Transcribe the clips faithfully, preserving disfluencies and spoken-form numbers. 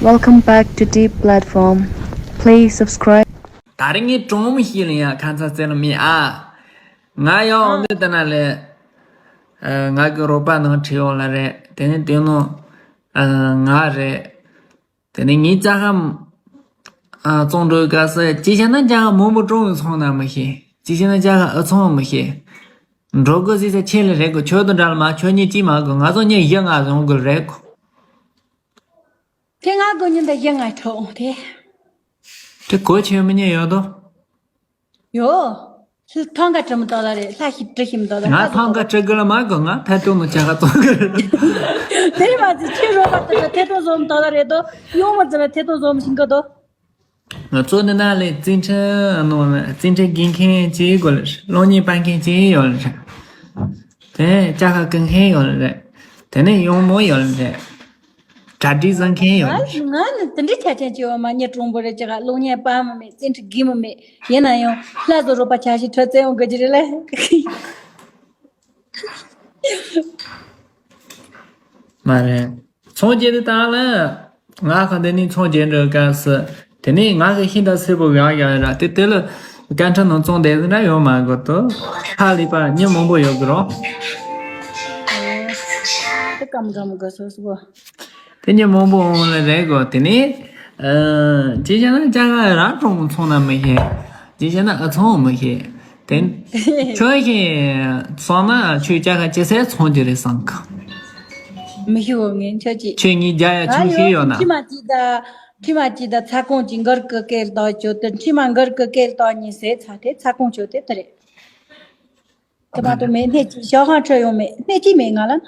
Welcome back to Deep Platform. Please subscribe. ད་རེས་ངས་གྲོགས་མོ་ཞིག་ལ་ཡང་ཁ་མཚར་བཙལ་ལ་མེད་ཨ། ང་ཡང་འོ་འདི་ལྟ་ན་ལས། ང་གི་རོགས་པ་ནང་ཁྲིད་འོང་ལ་རེད། དེ་ནས་དེ་ནང་ང་རེད། དེ་ནས་ངའི་ཅ་ཧ་བཙོང་འགྲོའི་སྐབས་སུ་ཅི་བྱས་ན་ཅ་ཧ་མང་པོ་བཙོང་ཡང་ཚོང་ན་མི་ཤེས། ཅི་བྱས་ན་ཅ་ཧ་ཨེ་ཚོང་མི་ཤེས། འགྲོ་དགོས་ཟེར་ས་ཁྱེད་ལ་རེད་གོ། ཁྱོད་དང་འདྲ་ལ་མ་ཁྱོད་གཉིས་གཅིག་མ་གོ། ང་ཚོ་གཉིས་བཞི་ལྔ་ཡོང་དགོས་རེད་གོ། དེ་ང་དགོས་ཉིན་ད་བཞི་ལྔ་ཁྲོ་འོང་དེ། དེ་གོ་ཆེན་མི་ཉན་ཡོད་དོ། ཡོ། ལྷ་ཐང་ག་བྲི་མི་ཏོ་ད་རེད། ལྷ་ཞིག་བྲི་ཞིག་མི་ཏོ་ད་ང་ཐང་ག་བྲི་དགོས་ལ་མ་གོ། ང་ཐད་གཏོང་ནང་ཅ་ཧ་བཙོང་གི་རེད། དེ་མ་ཚད་ཁྱེད་རོགས་པ་དེ་ཚོ་ཐད་གཏོང་བཟོ་མི་ཏོ་ད་རེད་དོ། ཡོང་མ་ཚད་ལ་ཐད་གཏོང་བཟོ་མི་ཤིང་གི་དོ། ང་ཚོ་འདི་ན་ལས་རྩིས་ཁྲ་ནང་ལ་རྩིས་ཁྲ་རྒྱག་མཁན་གཅིག་དགོས་ལ། གློག་བརྙན་པར་མཁན་གཅིག་ཡོད་ལ། དེ་ཅ་ཧ་བཀུག་མཁན་ཡོད་ལ་རེད། དེ་ནས་གཡོག་མོ་ཡོད་ལ་རེད། གྲ་སྒྲིག་བཟོ་མཁན་ཡོད་ལ་རེད། ང་ང་ནི་དེ་འདྲའི་ཆ་ཅན་གྱི་འོ་མ་ཉེ་གྲོང་པོ་རེད། ཅི་ག་གློག་བརྙན་པར་མི་མེད། རྩིས་ཁྲ་རྒྱག་མི་མེད། ཡིན་ན་ཡང་ལྷ་བཟོ་རོགས་པ་ཆ་ཞིག་ཁྲ་བཙལ་འོང་དགོས་ཀྱི་རེད་ལ། མ་རེད། ཚོང་རྒྱག་དུས་ད་ལ། ང་ཁ་འདི་ནས་ཚོང་རྒྱག་འགྲོ་སྐབས་སུ། དེ་ནས་ང་གི་ཤིང་རྟ་སེར་པོ་གང་ཡང་ར་དེ་དེ་ལ། སྐར་ཁྲ་ནང་བཙོང་བསྡད་ཟིན་འདྲ་ཡོད་མ་གོ་དོ། ཁ་ལི་པ་མྱི་མང་པོ་ཡོད་གི་རོ། དེ་ཀམ་ཀམ་གོ་སོ་སོ། དེ་མྱི་མང་པོ་འོང་ལ་རེད་གོ། དེ་ནས། ཅི་བྱས་ན་ཅ་ཧ་རང་གྲོང་ཚོང་ན་མི་ཤེས། ཅི་བྱས་ན་ཨ་ཚོང་མི་ཤེས། དེ། ཁྱོད་ཀྱིས་སོང་ན་ཁྱོད་ཅ་ཧ་ཅི་སེ་ཚོང་རྒྱུ་རེད་བསམ་གི། མི་ཤེས་འོ་ངས་ཁྱོད་ཀྱིས། ཁྱོད་ངའི་རྒྱ་ཡ་ཆུང་ཤེས་ཡོད་ན། ཁྲི་མ་གཅིག་དང་། ཁྲི་མ་གཅིག་དང་ཚ་ཁོང་གཅིག་མགར་གི་སྐེར་བཏགས་ཆོག་དེ། ཁྲི་མ་མགར་གི་སྐེར་བཏགས་ཉིན་ཟེར་ཚ་དེ་ཚ་ཁོང་ཆོག་དེ་དེ་རེད། དེ་མ་གཏོགས་མེད། སྣེ་གཅིག་ཞའོ་ཧང་ཁྲོད་ཡོང་མེད། སྣེ་གཅིག་མེད་ང་ལ་ན།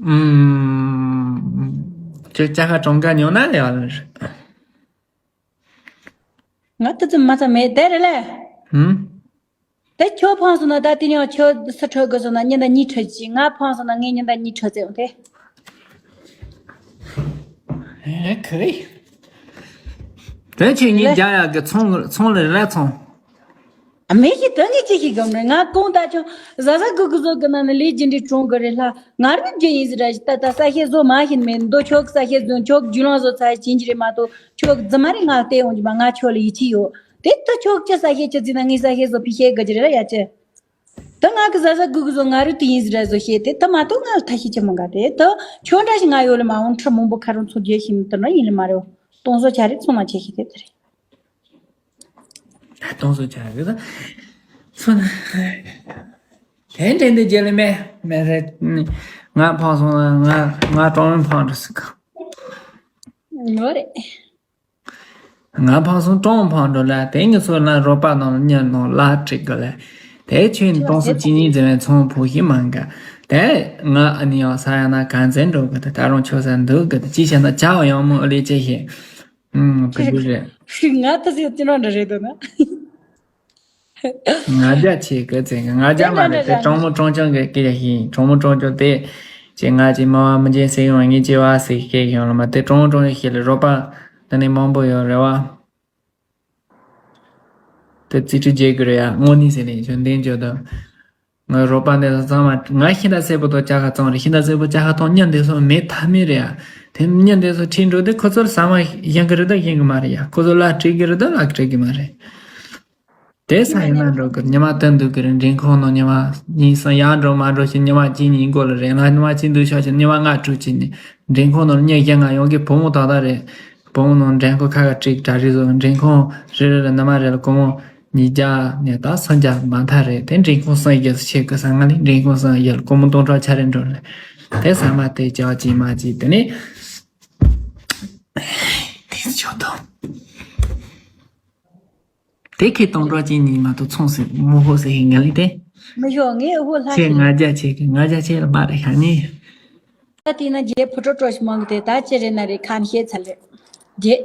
ཨུམ། ཁྱོད་ཅ་ཧ་གྲངས་ཀ་ཉོ་ན་ཡང་རེད། ང་ཏི་ཙི་མ་ཙ་མེད་དེ་རེད་ལེ། ཧུམ། དེ་ཁྱོད་ཕངས་སོང་ན་ད་དེ་ནས་ཁྱོད་སུ་ཁྲོད་དགོས་སོང་ན་ཉིན་ལྟར་གཉིས་ཁྲོད་ཅིག་ང་ཕངས་སོང་ན་ངས་ཉིན་ལྟར་གཉིས་ཁྲོད་ཙེ་འོང་དེ། ཨེ་ཁི་རེད། དེ་ཁྱེད་གཉིས་ལེ། རྒྱ་ཡག་གི་ཚོང་ཚོང་ལས་ར་ཚོང་། ཨ་མེ་ཞིག་དོན་གྱི་ཅི་ཞིག་གམ་རེད། ང་གོང་ད་ཆུང་གཟའ་གཟའ་གུ་གུ་བཟོ་གི་ན་ནི་ལས་ཀྱི་འདྲི་གྲོང་གི་རེད་ལྷ། ང་རུ་རྒྱུ་ཡིན་ཟེར་ར་ཞིག་ད་ད་ས་ཤེ་བཟོ་མ་ཤེས་མེད་འདོ། ཁྱོད་ས་ཤེ་བཟོ་ཁྱོད་རྒྱུ་ལང་བཟོ་ཚ་ཡི་ཅིན་གྱི་རེད་མ་གཏོགས། ཁྱོད་རྫི་མ་རེད། ང་བལྟས་འོང་རྒྱུ་མ། ང་ཁྱོད་ལ་ཡིད་ཆེས་ཡོད། དེ་ལྟ་ཁྱོད་ཀྱི་ས་ཤེ་ཅི་རྫི་ན་ངའི་ས་ཤེ་བཟོ་ཕི་ཤེ་གི་རེད་ཡ་ཅི། ད་ང་གི་གཟའ་གཟའ་གུ་གུ་བཟོ་ང་རུ་དེ་ཡིན་ཟེར་ར་བཟོ་ཤེས་དེ་ད་མ་གཏོགས་ང་ལ་ཐ་ཤེ་ཅི་མ་འགའ་དེ་ད་ཁྱོད་འདྲ་ཞིག་ང་ཡོད་ལ་མ་འོང་ཁྲི་མང་པོ་ཁ་རུང་ཚོ་རྒྱལ་ཞིག་མི་ལྟར་ན་ཡིན་ལ་མ་རེད། སྟོང་བཟོ་ཆ་རེད་ཚོང་མ་ཆེ་ཤེས་དེ་དེ་རེད། ད་སྟོང་བཟོ་ཆ་རེད་ད། སོ་ན། དེ་འདྲེན་དུ་རྒྱལ་ལ་མེ་མེ་རེད། ང་ཕང་སོང་ན་ང་ང་གྲོང་མི་ཕང་འགྲོ་སྲིད་ག། ཡོད་རེད། ང་ཕང་སོང་གྲོང་ཕང་འགྲོ་ལ་དེ་ངི་ཚོ་ལ་རོགས་པ་ནང་ཉན་ནང་ལ་ཁྲིད་གི་ལ། དེ་ཁྱོད་ནི་སྟོང་སོ་གཅིག་གཉིས་འཛིན་བའི་ཚོང་ཕོ་ཞིག་མང་ག། དེ་ང་ཨ་ནི་ཡང་ས་ཡ་ན་གང་འཛིན་འགྲོ་གི། དེ་ད་རུང་ཆོ་ས་འདུག་གི། དེ་ཅི་བྱས་ན་ཇ་བ་ཡང་མོ་ཨ་ལེ་ཅི་ཞེས། ཨུམ་བུ་བུ་རེད། ང་ད་སེ་ཅི་རང་འདྲ་རེད་འདུག་ན། ང་རྒྱལ་ཆེ་གི་ཚེ་ང་རྒྱལ་མ་རེད། དེ་གྲོང་མོ་གྲོང་ཆུང་གི་སྐད་ཆ་ཞིག་ཡིན། གྲོང་མོ་གྲོང་ཆུང་དེ་ཅེ་ང་ཅེ་མ་བ་མི་རྒྱལ་སེ་ཡོང་ངེ་ཅེ་བ་སེ་སྐད་ཡོང་ལ་མ། དེ་གྲོང་མོ་གྲོང་ཆུང་ཞིག་ལ་རོགས་པ་དེ་ནས་མང་པོ་ཡོད་རེད་བ། དེ་རྩིས་ཁྲི་རྒྱལ་གི་རེད་ཡ། དངོས་གནས་ཟེར་ནས་ཆོས་འདེང་བརྗོད་དོ། ང་རོགས་པ་འདི་ཚོ་ཚང་མ་ང་ཤིང་རྟ་སེར་པོ་དང་ཅ་ཁ་བཙོང་རེད། ཤིང་རྟ་སེར་པོ་ཅ་ཁ་བཙོང་མྱི་འདི་ཚོ་མེད་ཐབས་མེད་རེད་ཡ། དེ་མྱི་འདི་ཚོ་ཁྲིད་འགྲོ་དུས་ཁོ་ཚོར་ཟ་མ་ཡིན་གི་རེད་ད་ཡིན་གི་མ་རེད་ཡ། ཁོ་ཚོ་ལ་སྤྲད་གི་རེད་ད་ལ་སྤྲད་གི་མ་རེད། དེ་ས་ཡིན་ན་འགྲོ་གི་ཉི་མ་བསྟན་འདུག་གི་རེད། མགྲིན་ཁང་ནང་ཉི་མ་ཉིན་སང་ཡར་འགྲོ་མར་འགྲོ་བྱས་ཉི་མ་གཅིག་གཉིས་འགོར་ལ་རེད། ང་ཉི་མ་གཅིག་འདུག་ཤག་བྱས་ཉི་མ་ལྔ་དྲུག་བྱས་ནས་མགྲིན་ཁང་ནང་མྱི་བཞི་ལྔ་ཡོང་གི། བུ་མོ་ཏག་ཏག་རེད། བུ་མོ་ནང་མགྲིན་ཁང་ཁ་ཁ་བྲིས་གྲ་རེ་བཟོ། མགྲིན་ཁང་རེ་རེ་ལ་ནུ་མ་རེ་ལ་སྒོར་མོ་ཉིས་བརྒྱ་ནས་ད་སུམ་བརྒྱ་མ་མཐའ་རེད། དེ་མགྲིན་ཁང་སུམ་བརྒྱ་ཟེར་བྱེད་དགོས་ས། ང་ལས་མགྲིན་ཁང་སུམ་བརྒྱ་ལ་སྒོར་མོ་སྟོང་ཕྲག་ཆ་རེ་འགྲོ་ལེ། དེ་ཟ་མ་དེ་ཅག་ཅིག་མ་ཅིག་དེ་ནས་དེ་ཆོག་དང་། དེ་ཁེ་སྟོང་གྲོགས་ཅན་གཉིས་མ་གཏོགས་ཚོང་ཟེར་མོ་ཧོ་ཟེར་ཧེ་ང་ལི་དེ། མི་ཤོག་ངའི་ཨུ་ཧོ་ལྷ་ཁྱེད་ཤི་ང་རྒྱ་ཆེ་གི་ང་རྒྱ་ཆེ་ལ་མ་རེད་ཤ་ནི། ད་དེ་ན་རྒྱའི་ཕུ་གྲོགས་གྲོགས་ཤི་མང་གི་དེ་ད་ཅི་རེད་ན་རེད་ཁམ་ཤེས་ཚ་ལེ། རྒྱེ།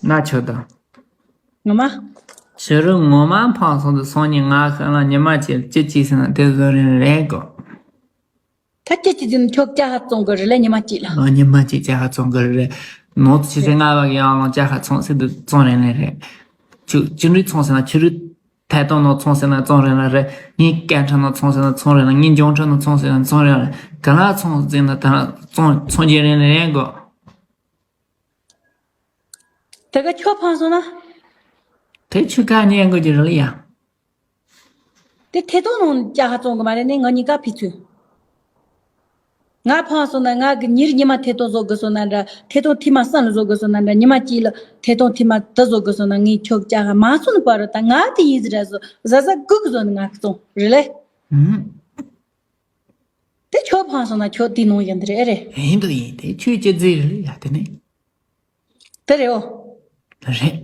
ན་ཆོ་དང་། ངོ་མ། ཕྱི་རུ་ངོ་མ་འཕང་སོང་དུ་སོང་ཉིན་ང་ཤ་ལ་ཉི་མ་ཅིག་ཅི་ཅི་ཟེར་ན་དེ་བཟོ་རིན་རེད་གོ། ད་ཁྱེད་ཀྱི་འཛིན་ཁྱོད་ཅ་ཧ་བཙོང་གི་རེད་ལ་ཉི་མ་གཅིག་ལ། ཨ་ཉི་མ་གཅིག་ཅ་ཧ་བཙོང་གི་རེད། ནོར་ཆེ་ཆེ་ལྔ་བ་གི་ཡང་ལོང་ཅ་ཧ་བཙོང་སྲིད་དུ་བཙོང་རན་ལེ་རེད། ཆུ་ཆུ་འདྲི་བཙོང་ཟེར་ན་ཆུ་རུད་ ཐད་གཏོང་ནང་ཚོང་ཟེར་ན་ཚོང་རེད་ལ་རེད། ངས་སྐད་འཕྲིན་ནང་ཚོང་ཟེར་ན་ཚོང་རེད་ལ། ངས་འབྱུང་འཕྲིན་ནང་ཚོང་ཟེར་ན་ཚོང་རེད་ལ། ག་ལ་ཚོང་ཟེར་ན་ད་ལ་ཚོང་ཚོང་རྒྱུ་རེད་ལ་རེད་གོ། དེ་ག་ཁྱོད་ཕངས་སོང་ན། དེ་ཆུ་ཁ་ཉན་དགོས་ཀྱི་རེད་ལ་ཡ། དེ་ཐད་གཏོང་ནང་ཅག་ཧ་བཙོང་གི་མ་རེད་ནི། ང་གཉིས་ཀ་ཕི་ཚུལ། ང་ཕངས་སོང་ན། ང་གི་ཉིན་རེ་ཉི་མ་ཐད་གཏོང་བཟོ་དགོས་སོང་ན་འདྲ། ཐད་གཏོང་ཐེངས་མ་གསུམ་ལ་བཟོ་དགོས་སོང་ན་འདྲ། ཉི་མ་གཅིག་ལ་ཐད་གཏོང་ཐེངས་མ་དུ་བཟོ་དགོས་སོང་ན། ངས་ཁྱོད་ཅག་ཧ་མ་སོང་ནི་པ་རེད། ད་ང་དེ་ཡིན་ཟེར་ར་བཟོ་ཟ་ཟ་གུ་གུ་བཟོ་ནི་ང་གི་བཙོང་རེད་ལེ། ཨུམ། དེ་ཁྱོད་ཕངས་སོང་ན་ཁྱོད་དེ་ནང་ཡིན་དེ་རེད་ཨེ་རེད། ཡིན་དུ་ཡིན། དེ་ཁྱོད་ཅི་ཟེར་རེད་ཡ། དེ་ནི། དེ་རེད་འོ། རེད།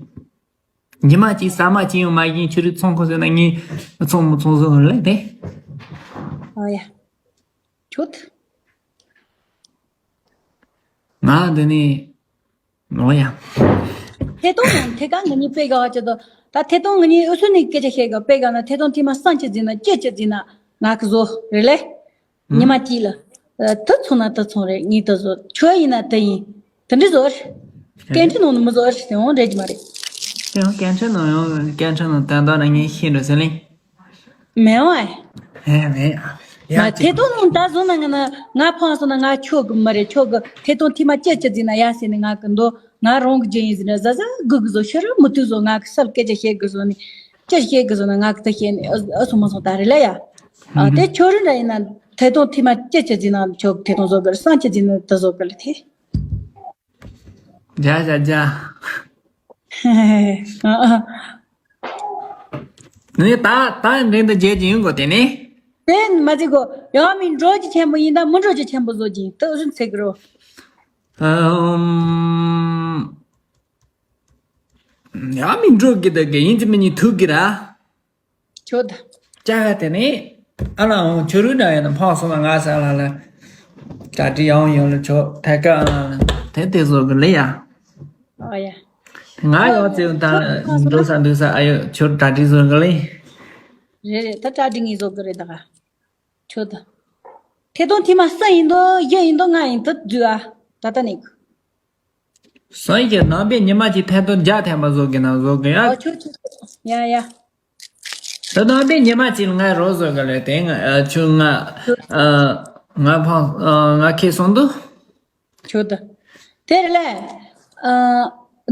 ཉི་མ་གཅིག་ཟ་མ་གཅིག་ཡང་མ་ཡིན་ཁྱོད་རིག་ཚོང་ཁོ་ཟེར་ན་ངས་ཚོང་མི་ཚོང་ཟེར་ལེ་དེ། ཨ་ཡ། ཁྱོད། ང་འདི་ནས། ཨོ་ཡ། ཐད་གཏོང་ནང་ཐད་ཀ་ང་གཉིས་དཔེ་དགའ་བ་ཅི་དོ། ད་ཐད་གཏོང་ང་གཉིས་ཨུ་ཚུགས་ནས་སྐད་ཆ་བཤད་ག་དཔེ་དགའ་ན། ཐད་གཏོང་ཐེངས་མ་གསུམ་ཅི་ཟིན་ན་བཅུ་ཅི་ཟིན་ན་ང་གི་བཟོ་རེད་ལེ། ཉི་མ་གཅིག་ལ། ཨ། དུ་ཚོང་ན་དུ་ཚོང་རེད། ངས་དུ་བཟོ། ཁྱོད་ཡིན་ན་དུ་ཡིན། དུ་འདྲི་བཟོ་རེད། སྐད་འཕྲིན་ནང་ནས་མི་བཟོ་རེད་ཟེར་འོང་འདྲ་གི་མ་རེད། དེ་ཡང་སྐད་འཕྲིན་ནང་ཡང་སྐད་འཕྲིན་ནང་བསྟན་དོ་ན་ངས་ཤེས་འགྲོ་ཟེར་ལེ། མེད་འོང་ཨེ། ཨེ་མེད། ཡ་མ་ཐད་གཏོང་ནང་ད་བཟོ་ན་ང་ན་ང་ཕངས་སོང་ན་ང་ཁྱོད་གི་མ་རེད། ཁྱོད་གི་ཐད་གཏོང་ཐེངས་མ་བཅུ་ཅི་ཟིན་ན་ཡ་ཟེར་ནས་ང་གི་འདོ། ང་རང་གི་རྒྱུ་ཡིན་ཟེར་ན་ཟ་ཟ་གུ་གུ་བཟོ། ཤི་ར་མུ་ཏུ་བཟོ། ང་གི་སལ་སྐད་ཆ་བཤད་གི་བཟོ་ནས། ཅི་བཤད་གི་བཟོ་ན་ང་གི་ད་བཤད་ནས་ཨ་ཨ་སོང་མ་སོང་ད་རེད་ལ་ཡ། ཨ་དེ་ཁྱོད་རེ་འདྲ་ཡིན་ན་ཐད་གཏོང་ཐེངས་མ་བཅུ་ཅི་ཟིན་ན་ཁྱོད་གི་ཐད་གཏོང་བཟོ་གི་རེད། གསུམ་ཅི་ཟིན་ན་ད་བཟོ་གི་རེད་དེ། བྱ་བྱ་བྱ། ཨ་ཨ། ནི་ད་ད་འདྲེན་དུ་བརྗེད་ཀྱི་ཡོང་གོ་དེ་ནི། དེ་མ་ཚིག་གོ། ཡང་མིན་འགྲོ་རྒྱུ་ཆེན་པོ་ཡིན་ད་མི་འགྲོ་རྒྱུ་ཆེན་པོ་བཟོ་གྱིན་དུ་ཨུ་ཚུགས་ཚིག་རོ། ཨམ། ཡང་མིན་འགྲོ་གི་ད་གི་ཡིན་གྱི་མི་ཉིད་ཐུག་གི་ར། ཁྱོད་ད། ཅག་དེ་ནི། ཨ་ལ་འོང་ཁྱོད་རུ་འདྲ་ཡིན་ན་ཕོག་སོང་ན་ང་ས་ལ་ལ། གྲ་སྒྲིག་ཡང་ཡོང་ལ་ཆོག་ཐད་ཀ་ཨ་ལ་དེ་དེ་བཟོ་གི་ལེ་ཡ། ཨོ་ཡ། ང་ཡོང་ཙེ་ད་འགྲོ་ས་འདུག་ས་ཨ་ཡོ་ཁྱོད་གྲ་སྒྲིག་བཟོ་གི་ལེ། རེད་རེད། ད་གྲ་སྒྲིག་ངས་བཟོ་གི་རེད་ད་ག་ཁྱོད་ད། ཐད་གཏོང་ཐེངས་མ་གསུམ་ཡིན་དོ་བཞི་ཡིན་དོ་ལྔ་ཡིན་དུ་བསྡུས་ཨ། ད་ལྟ་ནས། སང་ཉིན་གྱི་ནང་པའི་ཉི་མ་གཅིག་ཐད་གཏོང་བརྒྱ་ཐེངས་མ་བཟོ་གི་ན་བཟོ་གི་ཡ། ཨོ་ཁྱོད་ཁྱོད་ཡ་ཡ། ད་ནང་པའི་ཉི་མ་གཅིག་ལ་ང་རོ་བཟོ་གི་ལས་དེ་ང་ཨ་ཁྱོད་ང་ཨ་ང་ཕང་ཨ་ང་ཁེ་སོང་དུ། ཁྱོད་ད། དེར་ལས་ཨ་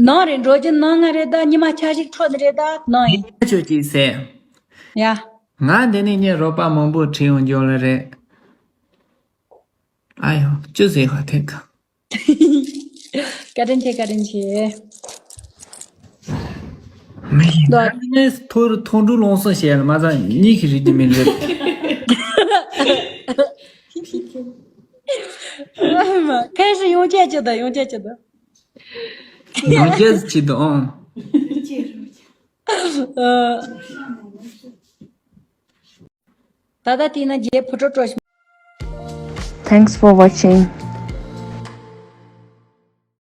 ནང་རེ་འགྲོ་རྒྱུ་ནང་ང་རེ་ད་ཉི་མ་ཆ་ཞིག་འཕྲོ་ནི་རེ་ད་ནང་ཡིན། ཁྱོད་ཅིག་ཟེར། ཡ། ང་འདི་ནས་ངའི་རོགས་པ་མང་པོ་ཁྲིད་ཡོང་རྒྱུ་ལ་རེད། ཨ་ཡོ་ཅི་ཟེར་བ་ཐེག་ག་བཀའ་དྲིན་ཆེ། བཀའ་དྲིན་ཆེ། མི་ཡིན་ད་ནས་ཐོ་ཐོ་འབྲུ་ལོངས་སུ་བྱས་ལ་མ་ཚང་གཉིས་ཤིག་རིག་གི་མིན་རེད། ཁ་ཤས་ཡོང་ཆ་ཅི་ད་ཡོང་ཆ་ཅི་ད། ཡོང་ཆ་ཅི་ད་ཨང་། ད་ལྟ་དེ་ན་རྗེས་ཕུ་ཏྲོ་སྤྲོ་ཞིང་། Thanks for watching.